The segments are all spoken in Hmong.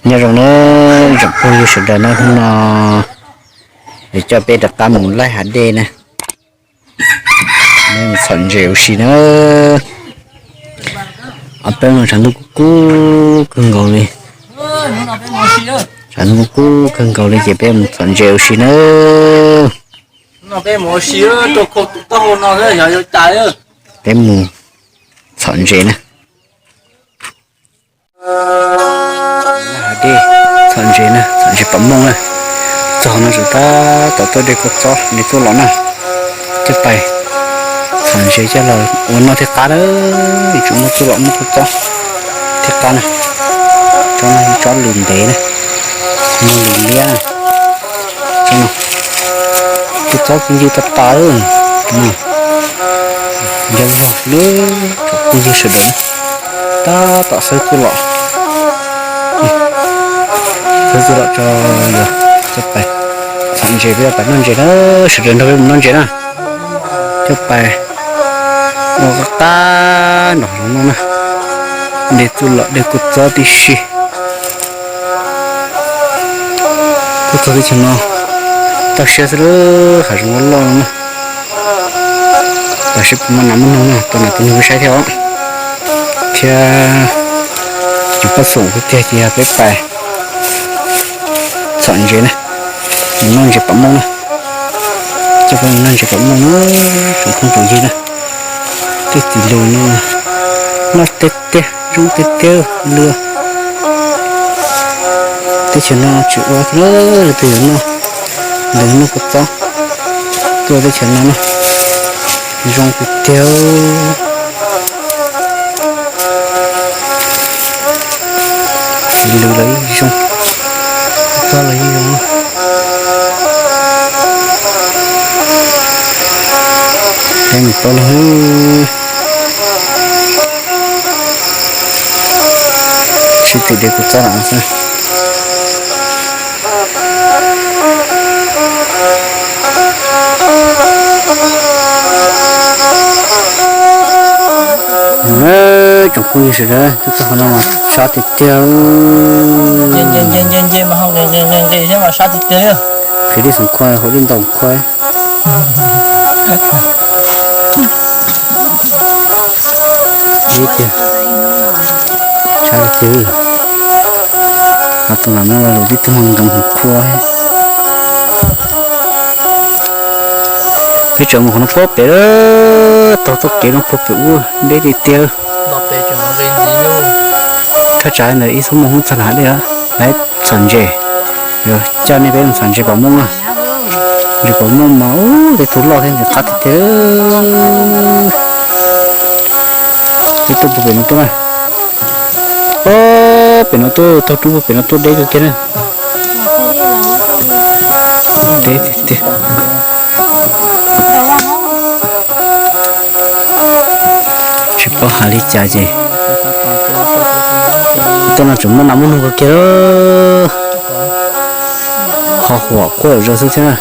Nyob zoo nawb tsoom phooj ywg sawv daws na, hnub no yuav coj peb rov qab mus laij hav dej na, mus txhom ntses ua si na. Ob peb no tshav ntuj kub kub kawg nkaus li, tshav ntuj kub kub kawg nkaus li ces peb mus txhom ntses ua si na. Peb mus txhom ntses na. Hav dej, txhom ntses na, txhom ntses pom mooj na. Txog no tseem tab tom tuaj de kua txob de txuj lom na. Coj pais txhom ntses coj los ua noj thiaj qab na. Yuav tsum muaj txuj lom muaj kua txob thiaj qab na. Tsob no tsob lws ntev na, lws liab na. Kua txob kuj ncw tas tas. Nco ntsoov nawb tsoom phooj ywg sawv daws, tab tom xawb txuj lom, xawb txuj lom tso, yog coj pais txhom ntses, peb coj pais noj ntses na, sawv daws nrog peb mus noj ntses na. Coj pais ua qab qab nrog zoo no na, de txuj lom de kua txob tib si. Tuaj txog teb chaws no, toj siab xwb lawm, hav zoov loj loj no na. Tam sim puas muaj nas muaj noog no, tua nas tua noog peb saib thiab os. Thiab yus pab xum kuv tiag ces yog peb pais txhom ntses na, mus noj ntses pom mooj na. Coj peb mus noj ntses pom mooj na, tsoom phooj tsoom ywg na. Tej tim lws no noj tiag tiag, zoo tiag tiag li. Teb chaws no tsis ua lawm, leej twg yuav noj, leej twg noj kua txob, tuaj teb chaws no na, zoo tiag tiag. Tim lws los yeej zoo, kua txob los yeej zoo. Peb mus pab los, sib tw de kua txob los xwb. Tsoom phooj ywg sawv daws, tuaj txog qhov no mas sab tiag tiag. Nce nce nce nce mas ho nqis nqis nqis thiab mas sab tiag tiag li. Qhib dej xoom khua, haus dej ntau khua. Ib tiag, sab tiag tiag. Qhov tus lam no los tib tug nqees hum khua. Peb tseem mus qhov no puag pem, taug txoj kev no puag pem ub deb tiag tiag. Thaj tsam ntawd ib xuab moos hub txog lam dej, lawv txhom ntses, coj nej peb mus txhom ntses pom mooj na. Ntses pom mooj mas ub, tej tug loj thiab ntses qab tiag tiag. Peb tuaj puag pem no tuaj na. Puag pem no tuaj, taug roob puag pem no tuaj deb tiag tiag na. Deb tiag tiag. Tsis paub hais li cas ces tuaj no tseem muaj nas muaj noog kawg kiag, ho huam quaj zom zaws xwb thiab na.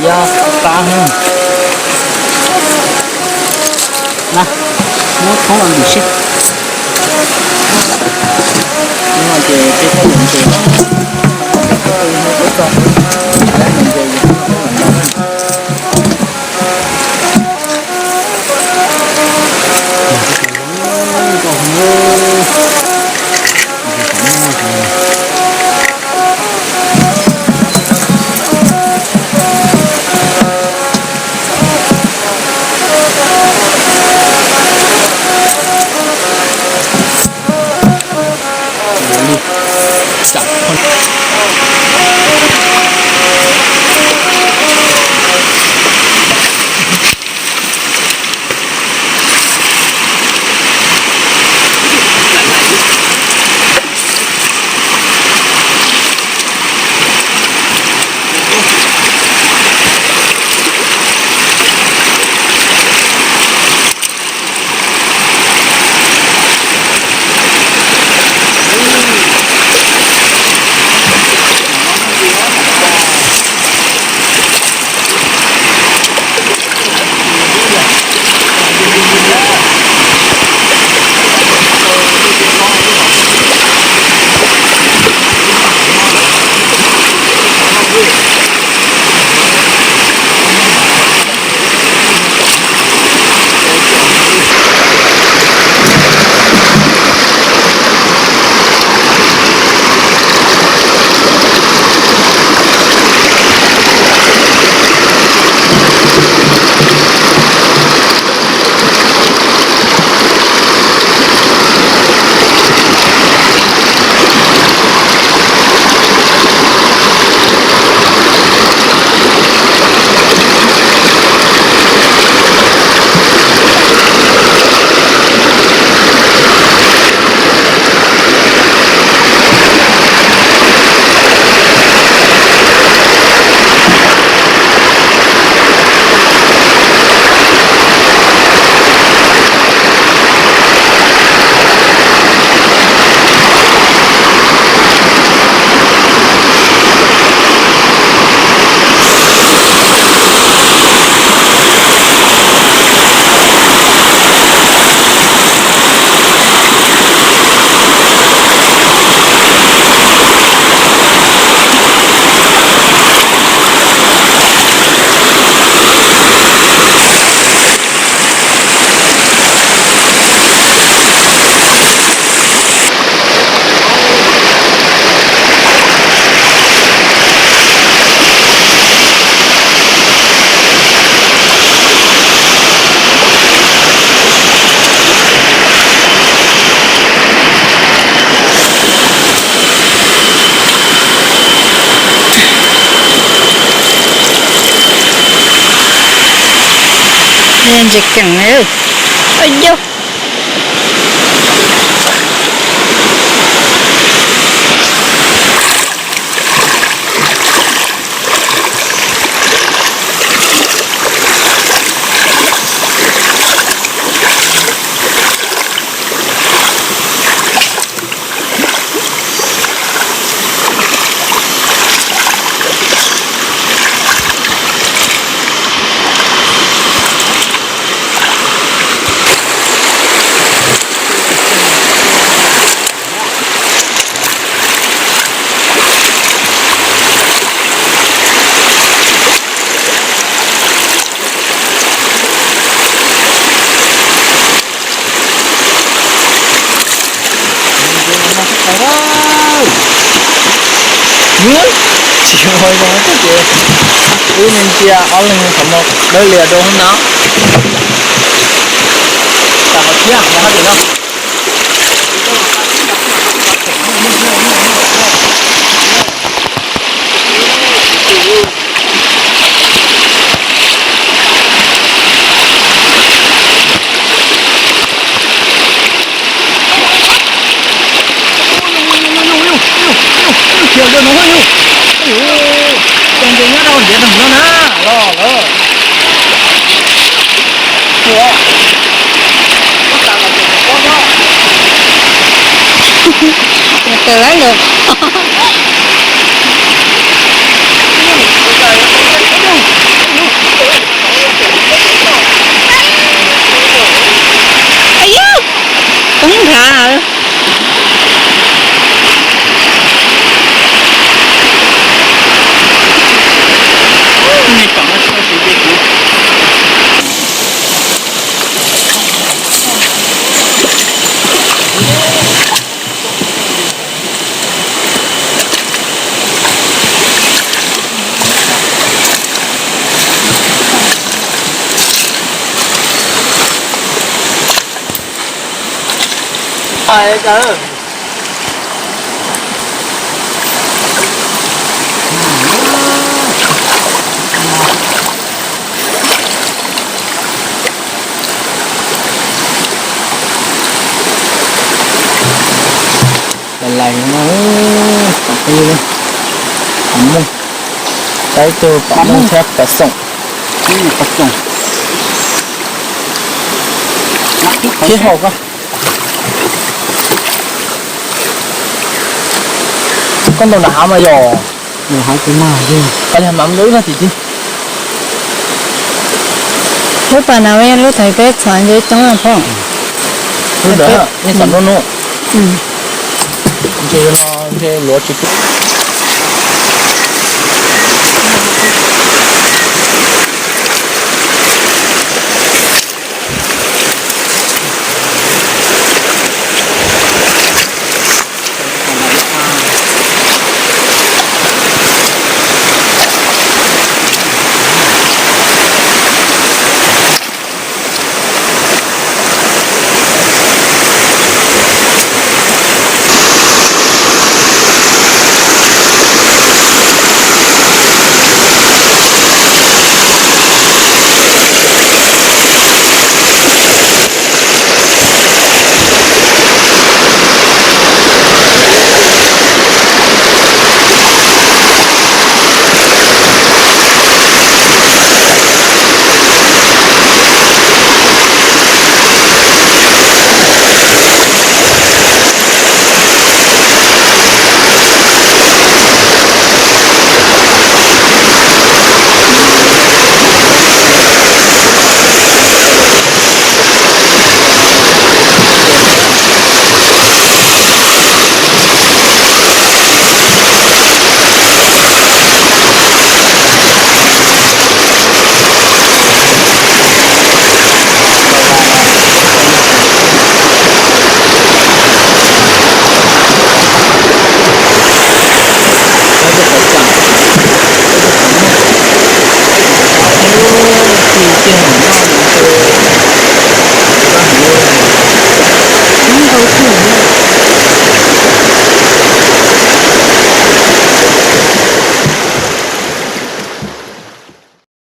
Ya, Qab na, muab thoob los ntim seb. Ces peb thoob los ntim. Ntses keem, yog Tsis ua zoo thiab ces wb me ntsia ob leeg qhov muag dawb lias rau hauv no. Tam qhov thiab los hab tim no. Cia rau no, cia nce nyob rau ntiav roog no na, los lawm. Tawm lawm. Lais lais no, pom peb li, pom mooj, saib ib tug pom mooj thiab pom xoom. Qhib hauv koj. Koj ntaus nram hav mas yog. Nram hav kuv mas yog. Koj li mas mus ib vaj tim ti. Lub pas no yog lub thaum peb txhom ntses coob no phauj. Lub ntawd nej txhom nruab nub. Ntses no ntses luav tsis pub.